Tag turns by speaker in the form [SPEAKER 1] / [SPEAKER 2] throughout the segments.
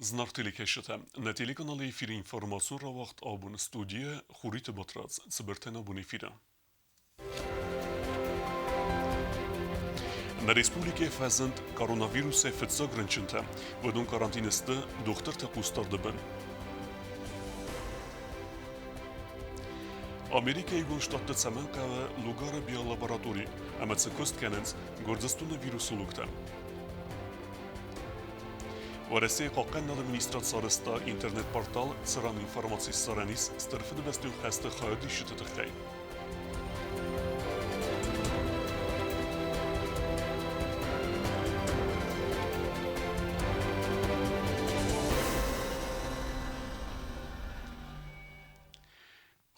[SPEAKER 1] Зынаргъ телекӕсджытӕ, нӕ телеканалы эфиры информацион рауагъд абон студийӕ Хуриты Батрадз цыбыртӕн абон эфиры. Нӕ республикӕйы фӕзынд коронавирусӕй фыццаг рынчынтӕ. Уыдон карантины сты дохтырты хъусдарды бын. Америкӕйы Иугонд Штатты цӕмӕн хъӕуы Лугары биолаборатори ӕмӕ цы куыст кӕнынц Гуырдзыстоны вирусологтӕ? Уӕрӕсейы хъахъхъӕнынады министрад сарӕзта интернет-портал, цыран информаци ссарӕн ис Стыр Фыдыбӕстӕйон хӕсты хайадисджыты тыххӕй.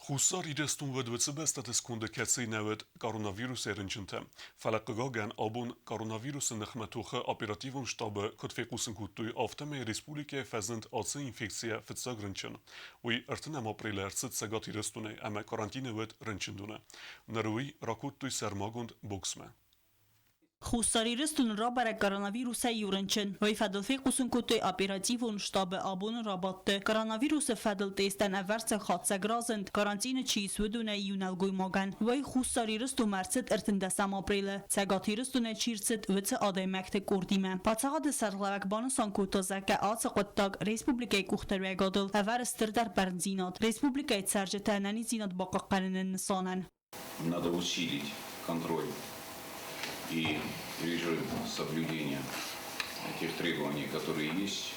[SPEAKER 1] Хуссар Ирыстон уӕд уыцы бӕстӕты сконды кӕцыйы нӕ уыд коронавирусӕй рынчынтӕ. Фӕлӕ, хъыгагӕн, абон коронавирусы ныхмӕ тохы оперативон штабы куыд фехъусын кодтой, афтӕмӕй республикӕйы фӕзынд ацы инфекцийӕ фыццаг рынчын. Уый ӕртынӕм апрелы ӕрцыд Цӕгат Ирыстонӕй ӕмӕ карантины уыд рынчындоны. Ныр уый ракодтой сӕрмагонд боксмӕ.
[SPEAKER 2] Хуссар Ирыстоны рабӕрӕг коронавирусӕй иу рынчын. Уый фӕдыл фехъусын кодтой оперативон штабы абоны рабадты. Коронавирусы фӕдыл тестӕн ӕвӕрццаг хатдзӕг разынд, карантины чи ис, уыдонӕй иу нӕлгоймагӕн. Уый Хуссар Ирыстонмӕ ӕрцыд ӕртындӕсӕм апрелы. Цӕгат Ирыстонӕй чи рцыд, уыцы адӕймӕгты къордимӕ. Паддзахады сӕргълӕууӕг банысан кодта, зӕгъгӕ, ацы хъуыддаг республикӕйы къухдариуӕгадыл ӕвӕры стырдӕр бӕрндзинад республикӕйы цӕрджыты ӕнӕниздзинад бахъахъхъӕныны нысанӕн.
[SPEAKER 3] Надо усилить контроль и режим соблюдения тех требований, которые есть.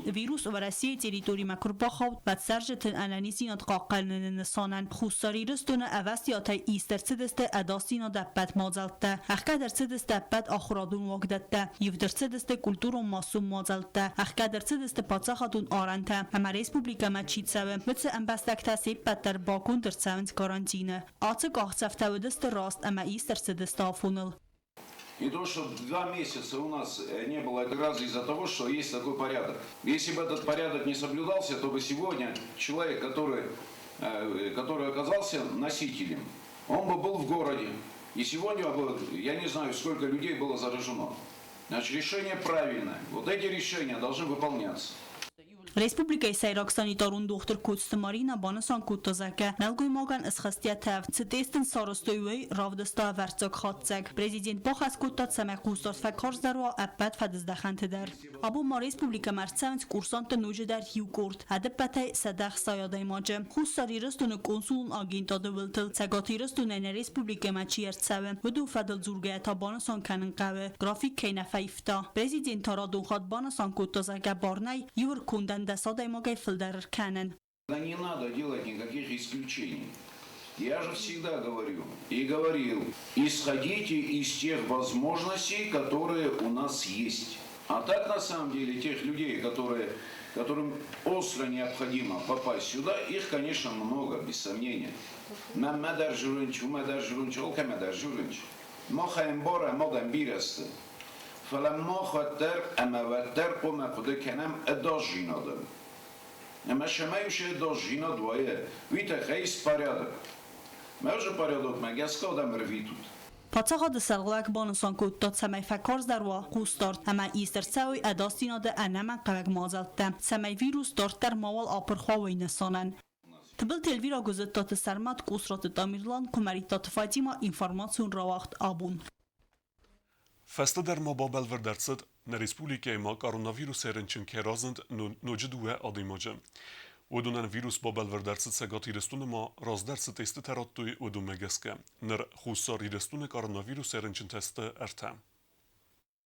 [SPEAKER 2] Вирус Уӕрӕсейы территоримӕ куы рбахауд, уӕд цӕрджыты ӕнӕниздзинад хъахъхъӕныны нысанӕн Хуссар Ирыстоны ӕвӕстиатӕй ист ӕрцыдысты ӕдасдзинады ӕппӕт мадзӕлттӕ, ӕхгӕд ӕрцыдысты ӕппӕт ахуырадон уагдӕттӕ, ивд ӕрцыдысты культурон-массон мадзӕлттӕ, ӕхгӕд ӕрцыдысты паддзахадон арӕнтӕ ӕмӕ республикӕмӕ чи цӕуы, уыцы ӕмбӕстӕгтӕ се ппӕт дӕр баконд ӕрцӕуынц карантины. Ацы къахдзӕфтӕ уыдысты раст ӕмӕ ист ӕрцыдысты афоныл.
[SPEAKER 3] И то, что 2 месяца у нас не было, это раз из-за того, что есть такой порядок. Если бы этот порядок не соблюдался, то бы сегодня человек, который оказался носителем, он бы был в городе. И сегодня бы, я не знаю, сколько людей было заражено. Значит, решение правильное. Вот эти решения должны выполняться.
[SPEAKER 2] Республикӕйы сӕйраг санитарон дохтыр Коцты Марина банысан кодта, зӕгъгӕ, нӕлгоймагӕн ысхӕстйӕ тӕвд цы тест ын сарӕзтой, уый равдыста ӕвӕрццаг хатдзӕг. Президент бахӕс кодта, цӕмӕй хъусдард фӕкарздӕр уа ӕппӕт фӕдыздӕхӕнты дӕр. Абон ма республикӕмӕ ӕрцӕуынц курсантты ноджыдӕр иу къорд, ӕдыппӕтӕй 160 адӕймаджы. Хуссар Ирыстоны консулон агентады уылтыл Цӕгат Ирыстонӕй нӕ республикӕмӕ чи ӕрцӕуы, уыдон фӕдыл дзургӕйӕ та банысан кӕнын хъӕуы, график кӕй нӕ фӕивта. Президент та радон хатт банысан кодта, зӕгъгӕ, бар нӕй иу ӕркондӕн дӕс адӕймагӕй фылдӕр ӕркӕнын.
[SPEAKER 3] Не надо делать никаких исключений. Я же всегда говорю и говорил, исходите из тех возможностей, которые у нас есть. А так, на самом деле, тех людей, которым остро необходимо попасть сюда, их, конечно, много, без сомнения. Мӕнмӕ дӕр журынч, уымӕ дӕр журынч, алкӕмӕ дӕр журынч. Махӕн бар ӕмӕ бирӕ сты. Фӕлӕ мах уӕддӕр ӕмӕ уӕддӕр хъуамӕ хъуыды кӕнӕм ӕдасдзинадыл. Ӕмӕ цӕмӕй уыцы ӕдасдзинад уайа, уый тыххӕй ис порядок. Мӕ уыцы порядокмӕ гӕсгӕ адӕм ӕрвитут.
[SPEAKER 2] Паддзахады сӕргълӕууӕг банысан кодта, цӕмӕй фӕкарздӕр уа хъусдард ӕмӕ ист ӕрцӕуой ӕдасдзинады ӕнӕмӕнгхъӕуӕг мадзӕлттӕ, цӕмӕй вирус дарддӕр мауал апырх уа уый нысанӕн. Тыбылты Эльвира Гуызыдтаты Сӕрмӕт, Къусраты Тамерлан, Куымӕридтаты Фатимӕ, информацион рауагъд абон.
[SPEAKER 1] Фӕстӕдӕр ма бабӕлвырд ӕрцыд, нӕ республикӕйы ма коронавирусӕй рынчын кӕй разынд ноджы дыууӕ адӕймаджы. Уыдонӕн вирус бабӕлвырд ӕрцыд Цӕгат Ирыстоны ма раздӕр цы тестытӕ радтой, уыдонмӕ гӕсгӕ. Ныр Хуссар Ирыстоны коронавирусӕй рынчынтӕ сты ӕртӕ.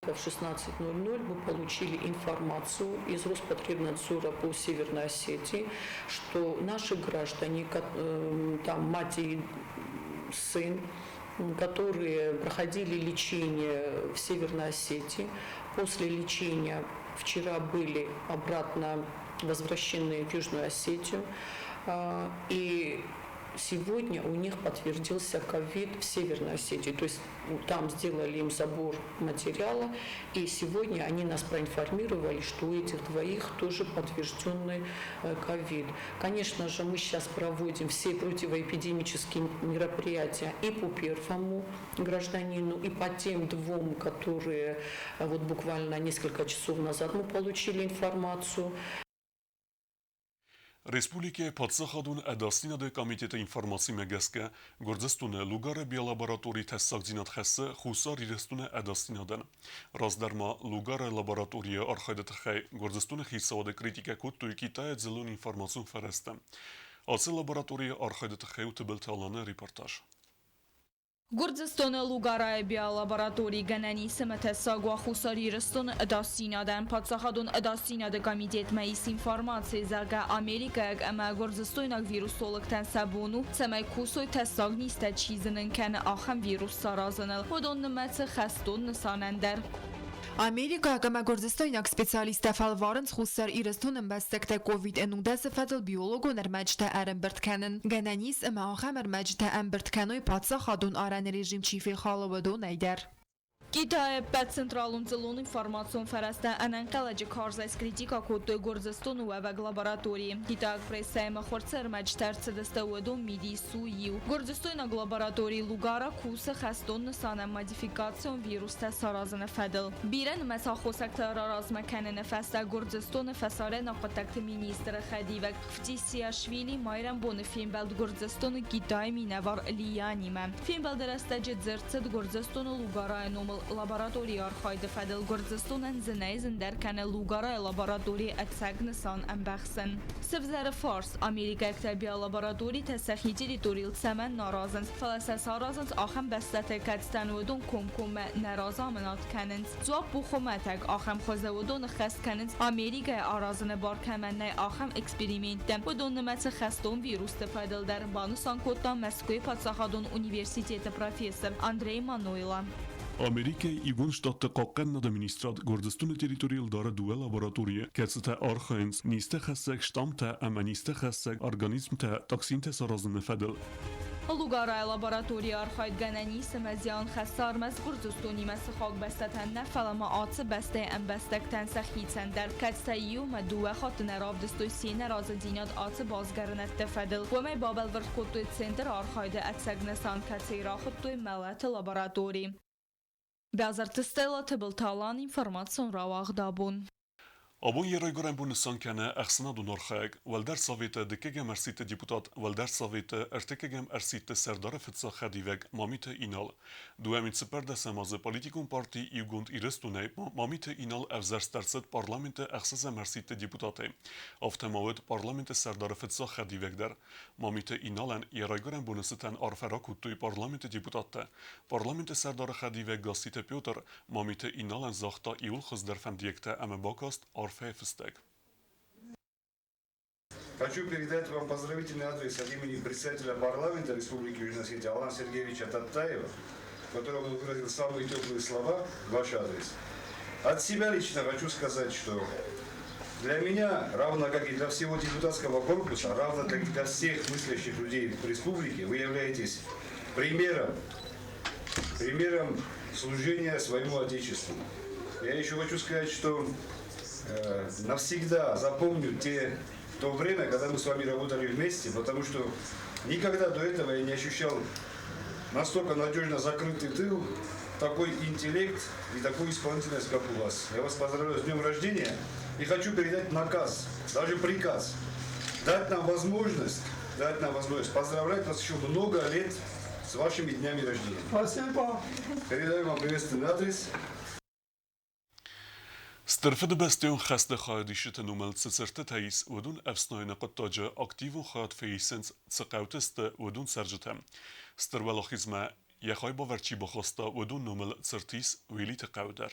[SPEAKER 4] В 16:00 мы получили информацию из Роспотребнадзора по Северной Осетии, что наши граждане, там мать и сын, которые проходили лечение в Северной Осетии, после лечения вчера были обратно возвращены в Южную Осетию. И Сегодня у них подтвердился ковид в Северной Осетии. То есть там сделали им забор материала, и сегодня они нас проинформировали, что у этих двоих тоже подтвержденный ковид. Конечно же, мы сейчас проводим все противоэпидемические мероприятия и по первому гражданину, и по тем двум, которые вот буквально несколько часов назад мы получили информацию.
[SPEAKER 1] Республикӕйы Паддзахадон ӕдасдзинады комитеты информацимӕ гӕсгӕ, Гуырдзыстоны Лугары биолабораторийы тӕссагдзинад хӕссы Хуссар Ирыстоны ӕдасдзинадӕн. Раздӕр ма Лугары лабораторийы архайды тыххӕй Гуырдзыстоны хицауады критикӕ кодтой Китайы дзыллон информацион фӕрӕзтӕ. Ацы лабораторийы архайды тыххӕй у Тыбылты Аланы репортаж.
[SPEAKER 5] Гуырдзыстоны Лугарайы биолабораторийы гӕнӕн ис ӕмӕ тӕссаг уа Хуссар Ирыстоны ӕдасдзинадӕн. Паддзахадон ӕдасдзинады комитетмӕ ис информаци, зӕгъгӕ, америкӕйаг ӕмӕ гуырдзыстойнаг вирусологтӕн сӕ бон у, цӕмӕй кусой тӕссаг низтӕ чи зынын кӕны, ахӕм вирус саразыныл. Уыдон нымӕцы хӕстон нысанӕн дӕр.
[SPEAKER 6] Америкаг ӕмӕ гуырдзыстойнаг специалисттӕ фӕлварынц Хуссар Ирыстоны ӕмбӕстӕгтӕ ковид-19 фӕдыл биологон ӕрмӕджытӕ ӕрӕмбырд кӕнын. Гӕнӕн ис, ӕмӕ ахӕм ӕрмӕджытӕ ӕмбырд кӕной паддзахадон арӕны режим чи фехалы, уыдонӕй дӕр.
[SPEAKER 5] Китайы ӕппӕт централон дзыллон информацион фӕрӕзтӕ ӕнӕнхъӕлӕджы карзӕй скритикӕ кодтой Гуырдзыстоны уӕвӕг лабораторийы. Китайаг прессӕйы мыхуыр цы ӕрмӕджытӕ ӕрцыдысты, уыдон мидис у иу. Гуырдзыстойнаг лаборатори Лугара кусы хӕстон нысанӕн модификацион вирустӕ саразыны фӕдыл. Бирӕнымӕц аххосӕгтӕ раразмӕ кӕныны фӕстӕ Гуырдзыстоны фӕсарӕйнаг хъуыддӕгты министры хӕдивӕг Хвтисиашвили майрӕмбоны фембӕлд Гуырдзыстоны Китайы минӕвар Ли Янимӕ. Фембӕлды рӕстӕджы дзырд цыд Гуырдзыстоны Лугарайы номыл лабораторийы архайды фӕдыл Гуырдзыстонӕн зынӕй зындӕр кӕны Лугарайы лабораторийы ӕцӕг нысан ӕмбӕхсын. Сывзӕры фарс, америкӕгтӕ биолабораторитӕ сӕхи территорийыл цӕмӕн нӕ аразынц, фӕлӕ сӕ саразынц ахӕм бӕстӕты, кӕцытӕн уыдон комкоммӕ нӕ разамынад кӕнынц. Дзуапп у хуымӕтӕг, ахӕм хуызы уыдон ӕххӕст кӕнынц Америкӕйы аразыны бар кӕмӕн нӕй, ахӕм эксперименттӕ. Уыдон нымӕцы хӕстон вирусты фӕдыл дӕр, банысан кодта Мӕскуыйы паддзахадон университеты профессор Андрей Манойло.
[SPEAKER 1] Америкӕйы Иугонд Штатты хъахъхъӕнынады министрад Гуырдзыстоны территорийыл дары дыууӕ лабораторийы, кӕцытӕ архайынц низтӕ хӕссӕг штаммтӕ ӕмӕ низтӕ хӕссӕг организмтӕ токсинтӕ саразыны фӕдыл.
[SPEAKER 5] Лугарайы лабораторийы архайд гӕнӕн ис ӕмӕ зиан хӕсса ӕрмӕст Гуырдзыстонимӕ сыхаг бӕстӕтӕн нӕ, фӕлӕ ма ацы бӕстӕйы ӕмбӕстӕгтӕн сӕхицӕн дӕр, кӕд сӕ иумӕ дыууӕ хатты нӕ равдыстой се нӕразыдзинад ацы басгарынӕдты фӕдыл. Уымӕй бабӕлвырд кодтой центры архайды ӕцӕг нысан, кӕцыйы рахуыдтой мӕлӕты лаборатори. Бязарты Стелла, Тыбылты Алан, информацион рауагъд абон.
[SPEAKER 1] Абон йӕ райгуырӕн бон нысан кӕны ӕхсӕнадон архайӕг, Уӕлдӕр Советы дыккӕгӕм ӕрсидты депутат, Уӕлдӕр Советы ӕртыккӕгӕм ӕрсидты сӕрдары фыццаг хӕдивӕг Мамиты Инал. 2014 азы политикон парти Иугонд Ирыстонӕй Мамиты Инал ӕвзӕрст ӕрцыд парламенты ӕхсӕзӕм ӕрсидты депутатӕй. Афтӕ ма уыд парламенты сӕрдары фыццаг хӕдивӕг дӕр. Мамиты Иналӕн йӕ райгуырӕн боны цытӕн арфӕ ракодтой парламенты депутаттӕ. Парламенты сӕрдары хӕдивӕг Гасситы Петр Мамиты Иналӕн загъта иууыл хуыздӕр фӕндиӕгтӕ ӕмӕ бакаст арфӕйы фыстӕг.
[SPEAKER 7] Хочу передать вам поздравительный адрес от имени председателя парламента Республики Южная Осетия Алана Сергеевича Таттаева, в котором он выразил самые теплые слова в ваш адрес. От себя лично хочу сказать, что для меня, равно как и для всего депутатского корпуса, равно как и для всех мыслящих людей в республике, вы являетесь примером, примером служения своему Отечеству. Я еще хочу сказать, что навсегда запомню то время, когда мы с вами работали вместе, потому что никогда до этого я не ощущал настолько надежно закрытый тыл, такой интеллект и такую исполнительность, как у вас. Я вас поздравляю с днем рождения и хочу передать наказ, даже приказ, дать нам возможность поздравлять вас еще много лет с вашими днями рождения.
[SPEAKER 8] Спасибо.
[SPEAKER 7] Передаю вам приветственный адрес.
[SPEAKER 1] Стыр Фыдыбӕстӕйон хӕсты хайадисджыты номыл цы цыртытӕ ис, уыдон ӕфснайыны хъуыддаджы активон хайад фӕисынц, цы хъӕуты сты, уыдон цӕрджытӕ. Стыр Уӕлахизмӕ йӕ хайбавӕрд чи бахаста, уыдон номыл цырт ис Уелиты хъӕуы дӕр.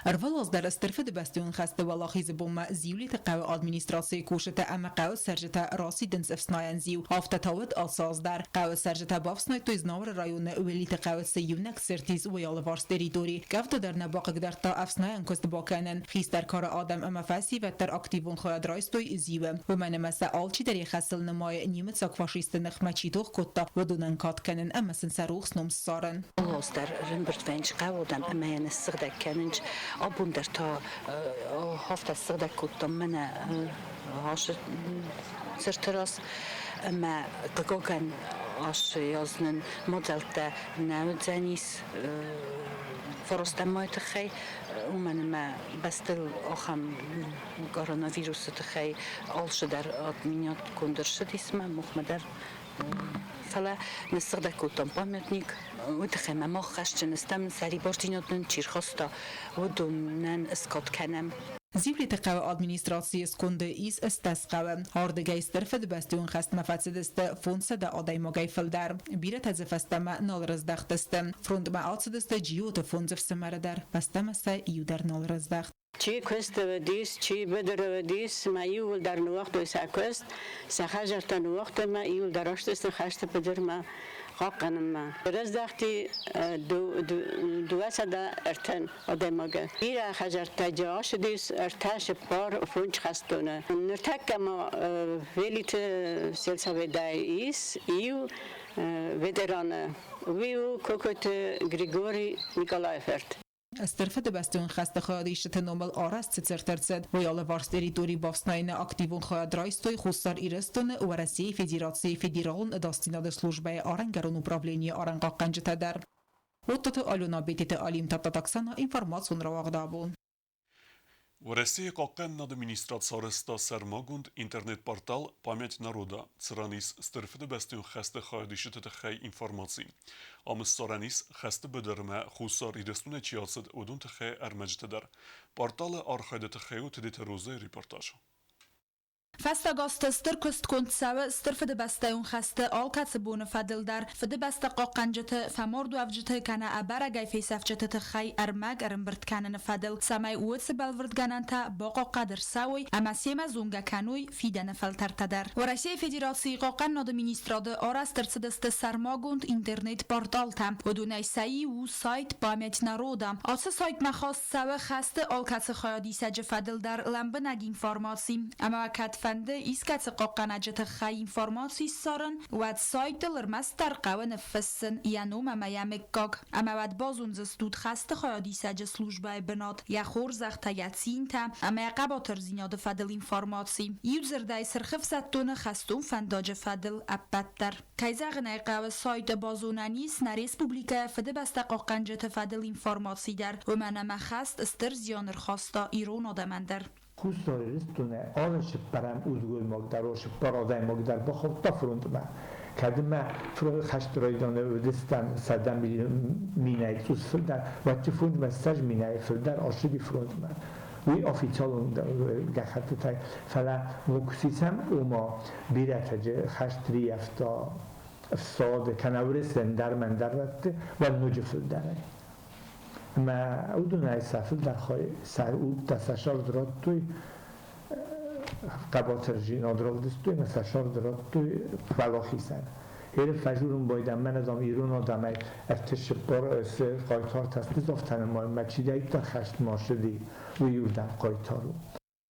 [SPEAKER 8] Ӕрвылаз дӕр Стыр Фыдыбӕстӕйон хӕсты Уӕлахизы бонмӕ Зиулеты хъӕуы администрацийы кусджытӕ ӕмӕ хъӕуы цӕрджытӕ расидынц ӕфснайӕн зиу. Афтӕ та уыд ацы аз дӕр. Хъӕуы цӕрджытӕ бафснайдтой Знауыры районы Уелиты хъӕуы цы иунӕг цырт ис, уый алыварс территори. Къӕвда дӕр нӕ бахъыгдардта ӕфснайӕн куыст бакӕнын. Хистӕр кары адӕм ӕмӕ фӕсивӕд дӕр активон хайад райстой зиуы. Уымӕн ӕмӕ сӕ алчидӕр йӕ хӕсыл нымайы немыцаг фашистты ныхмӕ чи тох кодта, уыдонӕн кад кӕнын ӕмӕ сын сӕ рухс ном ссарын.
[SPEAKER 9] Алаз дӕр ӕрӕмбырд вӕййынц хъӕуы ӕмӕ йӕ ныссыгъдӕг кӕнынц. Абон дӕр та афтӕ ссыгъдӕг кодтам мӕнӕ ацы цырты раз ӕмӕ хъыгагӕн ацы аз нын мадзӕлттӕ нӕ уыдзӕнис фарастӕм майы тыххӕй, уымӕн ӕмӕ бӕстыл ахӕм коронавирусы тыххӕй алцыдӕр отменятконд ӕрцыдис ӕмӕ махмӕ дӕр. Фӕлӕ ныссыгъдӕг кодтам памятник. Уый тыххӕй ма мах хӕсджын стӕм, сӕрибардзинад нын чи рхаста, уыдонӕн скад кӕнӕм.
[SPEAKER 8] Зиулеты хъӕуы администрацийы сконды ис 18 хъӕуы. Ардыгӕй Стыр Фыдыбӕстӕйон хӕстмӕ фӕцыдысты 500 адӕймагӕй фылдӕр. Бирӕтӕ дзы фӕстӕмӕ нал рыздӕхтысты. Фронтмӕ ацыдысты Джиоты фондз ӕфсымӕры дӕр, фӕстӕмӕ сӕ иу дӕр нал рыздӕхт.
[SPEAKER 10] Чи куысты уыдис, чи быдыры уыдис, мӕ иууылдӕр ныууагътой сӕ куыст, сӕ хӕдзӕрттӕ ныууагътой мӕ иууылдӕр ацыдысты хӕсты быдырмӕ хъахъхъӕнынмӕ. Раздӕхти 230 адӕймагы. Бирӕ хӕдзӕрттӕ дзы ацыдис ӕртӕ, цыппар, фондз хӕстоны. Ныртӕккӕ ма Велиты сельсоветӕй ис иу ветераны. Уый у Кокойты Григорий Николайы фырт.
[SPEAKER 8] Стыр Фыдыбӕстӕйон хӕсты хайадисджыты номыл арӕзт цы цырт ӕрцыд, уый алыварс территори бафснайыны активон хайад райстой Хуссар Ирыстоны Уӕрӕсейы Федерацийы Федералон ӕдасдзинады службӕйы арӕнгӕрон управленийы арӕнхъахъхъӕнджытӕ дӕр. Оттоты Алена, Бететы Алим, Тадтаты Оксана, информацион рауагъд абон.
[SPEAKER 1] Уӕрӕсейы Хъахъхъӕнынады министрад сарӕзта сӕрмагонд интернет-портал «Память народа», цыран ис Стыр Фыдыбӕстӕйон хӕсты хайадисджыты тыххӕй информаци. Ам ссарӕн ис, хӕсты быдырмӕ Хуссар Ирыстонӕй чи ацыд, уыдон тыххӕй ӕрмӕджытӕ дӕр. Порталы архайды тыххӕй у Тедеты Розӕйы репортаж.
[SPEAKER 5] Фӕстаг азты стыр куыст конд цӕуы Стыр Фыдыбӕстӕйон хӕсты алкӕцы боны фӕдыл дӕр Фыдыбӕстӕ хъахъхъӕнджыты, фӕмардуӕвджыты кӕнӕ ӕбӕрӕгӕй фесӕфджыты тыххӕй ӕрмӕг ӕрӕмбырд кӕныны фӕдыл, цӕмӕй уыцы бӕлвырдгӕнӕнтӕ бахъахъхъӕд ӕрцӕуой ӕмӕ семӕ зонгӕ кӕной фидӕны фӕлтӕртӕ дӕр. Уӕрӕсейы Федерацийы Хъахъхъӕнынады министрады арӕзт ӕрцыдысты сӕрмагонд интернет-порталтӕ. Уыдонӕй сӕ иу у сайт «Память народа». Ацы сайтмӕ хаст цӕуы хӕсты алкӕцы хайадисӕджы фӕдыл дӕр лӕмбынӕг информаци. Ӕмӕ кӕд фӕнды искӕцы хъахъхъӕнӕджы тыххӕй информаци ссарын, уӕд сайтыл ӕрмӕстдӕр хъӕуы ныффыссын йӕ ном ӕмӕ йӕ мыггаг. Ӕмӕ уӕд базондзыстут хӕсты хайадисӕджы службӕйы бынат, йӕ хорзӕхтӕ, йӕ цинтӕ ӕмӕ йӕ хъӕбатырдзинады фӕдыл информаци. Иудзырдӕй, Сырхӕфсӕддоны хӕстон фӕндаджы фӕдыл ӕппӕт дӕр. Кӕй зӕгъын ӕй хъӕуы, сайты базонӕн ис нӕ республикӕйы Фыдыбӕстӕ хъахъхъӕнджыты фӕдыл информаци дӕр, уымӕн ӕмӕ хӕст стыр зиан ӕрхаста ирон адӕмӕн дӕр.
[SPEAKER 11] Хуссар Ирыстоны алы цыппӕрӕм удгоймаг дӕр, цыппар адӕймаг дӕр бахаудта фронтмӕ. Кӕд ӕмӕ хӕсты райдианы уыдыстӕм 100 минӕй цъус фылдӕр, уӕд фронтмӕ 20 минӕй фылдӕр ацыди фронтмӕ. Уый официалон гӕххӕттытӕй, фӕлӕ куы сисӕм, ома бирӕтӕ хӕст рийӕфта ӕфсады кӕнӕ уырысы ӕндӕр ӕндӕр рӕтты, уӕд ноджы фылдӕрӕй. Ӕмӕ уыдонӕй сӕ фылдӕр хай сӕ удтӕ сӕ цард радтой, хъӕбатырдзинад равдыстой ӕмӕ сӕ цард радтой уӕлахизӕн. Еры фӕжурын байдам, мӕнӕ дам ирон адӕмӕй ӕртӕ-цыппар хъайтартӕ сты афтӕ нымайынмӕ, чидӕриддӕр хӕстмӕ ацыди, уый иуырдӕм хъайтар у.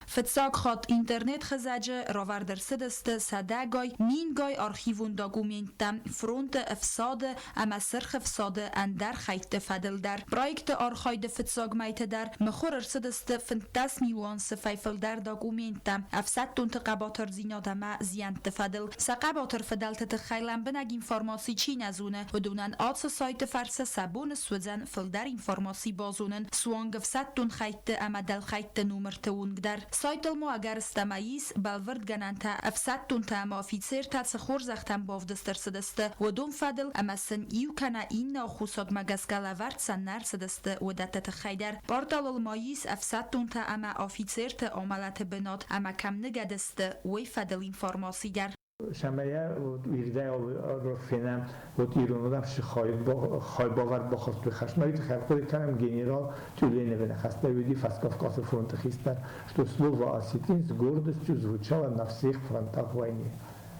[SPEAKER 5] Фыццаг хатт интернет-хызӕджы равӕрд ӕрцыдысты сӕдӕгай, мингай архивон документтӕ фронты ӕфсады ӕмӕ Сырх ӕфсады ӕндӕр хӕйтты фӕдыл дӕр. Проекты архайды фыццаг мӕйты дӕр мыхуыр ӕрцыдысты 15 милуан сыфӕй фылдӕр документтӕ ӕфсӕддонты хъӕбатырдзинад ӕмӕ зиӕнтты фӕдыл. Сӕ хъӕбатыр фыдӕлты тыххӕй лӕмбынӕг информаци чи нӕ зоны, уыдонӕн ацы сайты фӕрцы сӕ бон суыдзӕн фылдӕр информаци базонын суанг ӕфсӕддон хӕйтты ӕмӕ дӕлхӕйтты номырты онг дӕр. Сайтыл ма ӕгӕрыстӕмӕй ис бӕлвырдгӕнӕнтӕ ӕфсӕддонтӕ ӕмӕ офицертӕ цы хорзӕхтӕм бавдыст ӕрцыдысты, уыдон фӕдыл ӕмӕ сын иу кӕнӕ иннӕ аххосагмӕ гӕсгӕ лӕвӕрд сӕ нӕ ӕрцыдысты, уыдӕтты тыххӕй дӕр. Порталыл ма ис ӕфсӕддонтӕ ӕмӕ офицерты амӕлӕты бынат ӕмӕ кӕм ныгӕд сты, уый фӕдыл информаци дӕр.
[SPEAKER 11] Цӕмӕй ирдӕй фенӕм, вот ирон адӕм цы хайбавӕрд бахастой хӕстмӕ, уый тыххӕй ӕрхъуыды кӕнӕм генерал Тюленевы ныхӕстӕ, уыди Фӕскавказы фронты хистӕр, что слово осетин с гордостью звучало на всех фронтах войны.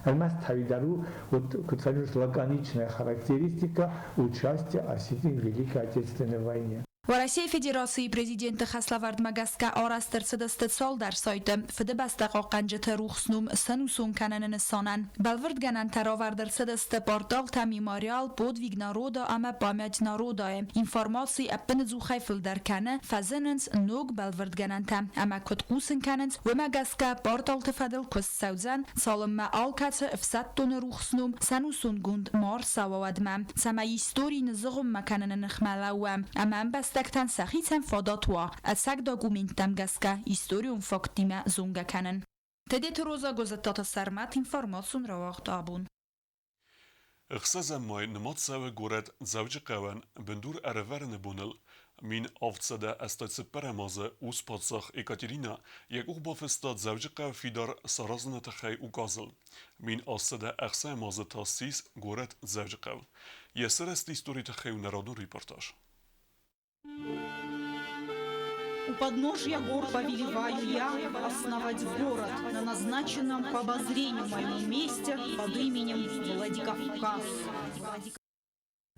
[SPEAKER 11] Ӕрмӕст дӕр у, вот, куыд фӕзыныс, лаконичная характеристика участия осетин в Великой Отечественной войне.
[SPEAKER 5] Уӕрӕсейы Федерацийы Президенты хӕслӕвӕрдмӕ гӕсгӕ арӕзт ӕрцыдысты цалдӕр сайты Фыдыбӕстӕ хъахъхъӕнджыты рухс ном сӕнусон кӕныны нысанӕн. Бӕлвырдгӕнӕнтӕ равӕрд ӕрцыдысты порталтӕ Мемориал, Подвиг народа ӕмӕ Память народа-йы. Информаци ӕппынӕдзухӕй фылдӕр кӕны, фӕзынынц ног бӕлвырдгӕнӕнтӕ ӕмӕ куыд хъусын кӕнынц, уымӕ гӕсгӕ порталты фӕдыл куыст цӕудзӕн, цалынмӕ алкӕцы ӕфсӕддоны рухс ном сӕнусонгонд ма рцӕуа, уӕдмӕ, цӕмӕй истори ныззыгъуыммӕ кӕныны ныхмӕ лӕууӕм ӕмӕ ӕмбӕстӕгтӕн сӕхицӕн фадат уа ӕцӕг документтӕм гӕсгӕ историон факттимӕ зонгӕ кӕнын. Тедеты Роза Гозаттаты Сӕрмӕт информацион рауагъд абон.
[SPEAKER 1] Ӕхсӕзӕм май нымад цӕуы горӕт Дзӕуджыхъӕуӕн бындур ӕрӕвӕрыны боныл. 1784 азы ус-паддзах Екатерина йӕ къух бафыста Дзӕуджыхъӕуы фидар саразыны тыххӕй указыл. 1760 азы та ссис горӕт Дзӕуджыхъӕу. Йӕ сырӕзты историйы тыххӕй у нӕ радон репортаж.
[SPEAKER 2] У подножья гор повелеваю я основать город на назначенном по обозрению моему месте под именем Владикавказ.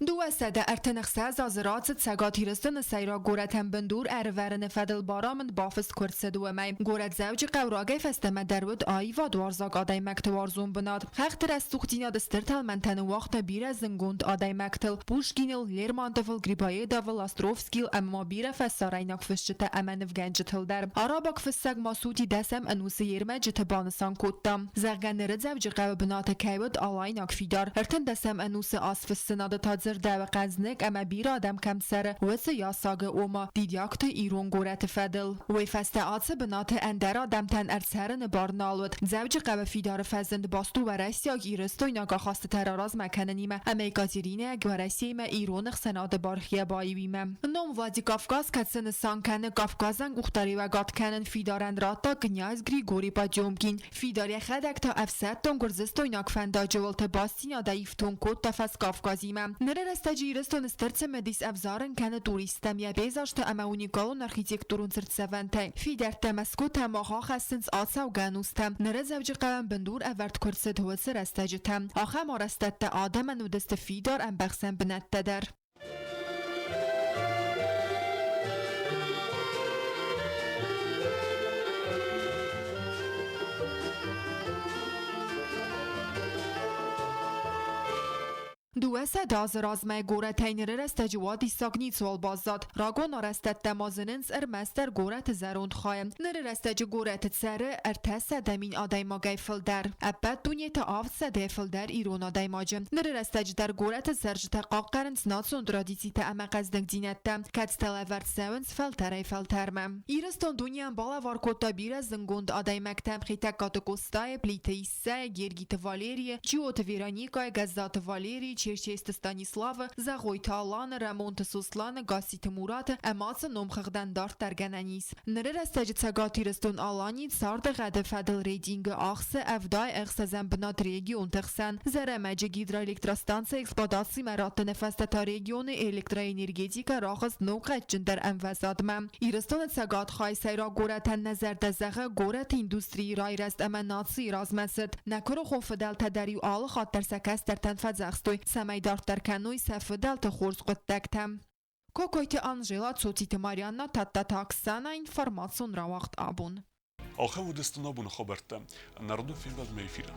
[SPEAKER 6] 236 азы рацыд Цӕгат Ирыстоны сӕйраг горӕтӕн бындур ӕрывӕрыны фӕдыл барамынд бафыст куы ӕрцыд, уымӕй. Горӕт Дзӕуджыхъӕу рагӕй фӕстӕмӕ дӕр уыд аивадуарзаг адӕймӕгты уарзон бынат. Хӕхты рӕсугъддзинады стыр тӕлмӕнтӕ ныууагъта бирӕ зындгонд адӕймӕгтыл: Пушкиныл, Лермонтовыл, Грибоедовыл, Островскийыл ӕмӕ ма бирӕ фӕсарӕйнаг фысджытӕ ӕмӕ нывгӕнджытыл дӕр. Арабаг фыссӕг Масуди дӕсӕм ӕнусы йе рмӕджыты банысан кодта, зӕгъгӕ, ныры Дзӕуджыхъӕуы бынаты кӕй уыд алайнаг фидар. Ӕртындӕсӕм ӕнусы азфыссынады та дзырдӕуы къӕдзныг ӕмӕ бирӕ адӕм кӕм цӕры, уыцы ясагы, ома, Дидиагты ирон горӕты фӕдыл. Уый фӕстӕ ацы бынаты ӕндӕр адӕмтӕн ӕрцӕрыны бар нал уыд. Дзӕуджыхъӕуы фидары фӕзынд баст у уӕрӕсейаг-ирыстойнаг ахастытӕ раразмӕ кӕнынимӕ ӕмӕ Екатеринӕйаг Уӕрӕсеимӕ ирон ӕхсӕнады бархийӕ баиуимӕ. Ном Владикавказ кӕцы нысан кӕны Кавказӕн къухдариуӕгад кӕнын фидарӕн радта кънйаз Григорий Потемкин. Фидар йӕхӕдӕг та ӕфсӕддон гуырдзыстойнаг фӕндаджы уылты бастдзинадӕй ифтонг кодта Фӕскавказимӕ. Ныры рӕстӕджы Ирыстоны стыр цымыдис ӕвзарын кӕны туристтӕм йӕ пейзажтӕ ӕмӕ уникалон архитектурон цыртдзӕвӕнтӕй. Фидӕрттӕ Мӕскуытӕ мах ахӕссынц ацӕугӕ ӕнустӕ. Ныры Дзӕуджыхъӕуӕн бындур ӕвӕрд куы рцыд, уыцы рӕстӕджытӕ. Ахӕм арӕзтӕдтӕ адӕмӕн уыдысты фидар ӕмбӕхсӕн бынӕттӕ дӕр. 200 азы размӕ горӕтӕй ныры рӕстӕджы уадиссаг ницыуал баззад. Рагон арӕзтӕдтӕ ма зынынц ӕрмӕстдӕр горӕты зӕронд хайы. Ныры рӕстӕджы горӕты цӕры 300 000 адӕймагӕй фылдӕр. Ӕппӕт дунеты 700-ӕй фылдӕр ирон адӕймаджы. Ныры рӕстӕджы дӕр горӕты цӕрджытӕ хъахъхъӕнынц национ традицитӕ ӕмӕ хъӕздыгдзинӕдтӕ, кӕцытӕ лӕвӕрд цӕуынц фӕлтӕрӕй-фӕлтӕрмӕ. Ирыстон дунейӕн балӕвар кодта бирӕ зындгонд адӕймӕгтӕ Хетӕгкаты Къостайы, Плиты Иссӕйы, Гергиты Валерийы, Джиоты Вероникӕйы, Гӕззаты Валерийы, Черчесты Станиславы, Зӕгъойты Аланы, Рӕмонты Сосланы, Гасситы Мураты ӕмӕ сын номхыгъдӕн дарддӕр гӕнӕн ис. Ныры рӕстӕджы Цӕгат Ирыстон-Аланийы царды гъӕды фӕдыл рейтингы ахсы 76-ӕм бынат регионты хсӕн. Зӕрӕмӕджы гидроэлектростанцӕ эксплуатацимӕ раттыны фӕстӕ та регионы электроэнергетикӕ рахызт ног гъӕдджындӕр ӕмвӕзадмӕ. Ирыстоны цӕгат хай сӕйраг горӕтӕн нӕ зӕрдӕ зӕгъы горӕты индустрийы райрӕзт ӕмӕ нацийы размӕцыд. Нӕ куырыхон фыдӕлтӕ дӕр-иу алы хатт дӕр сӕ кӕстӕртӕн фӕдзӕхстой, цӕмӕй дарддӕр кӕной сӕ фыдӕлты хорз хъуыддӕгтӕ. Кокойты Анжела, Цоциты Марианна, Тадтаты Оксана, информацион рауагъд абон.
[SPEAKER 1] Ахӕм уыдысты нӕ абоны хабӕрттӕ. Народон фембӕлдмӕ эфиры.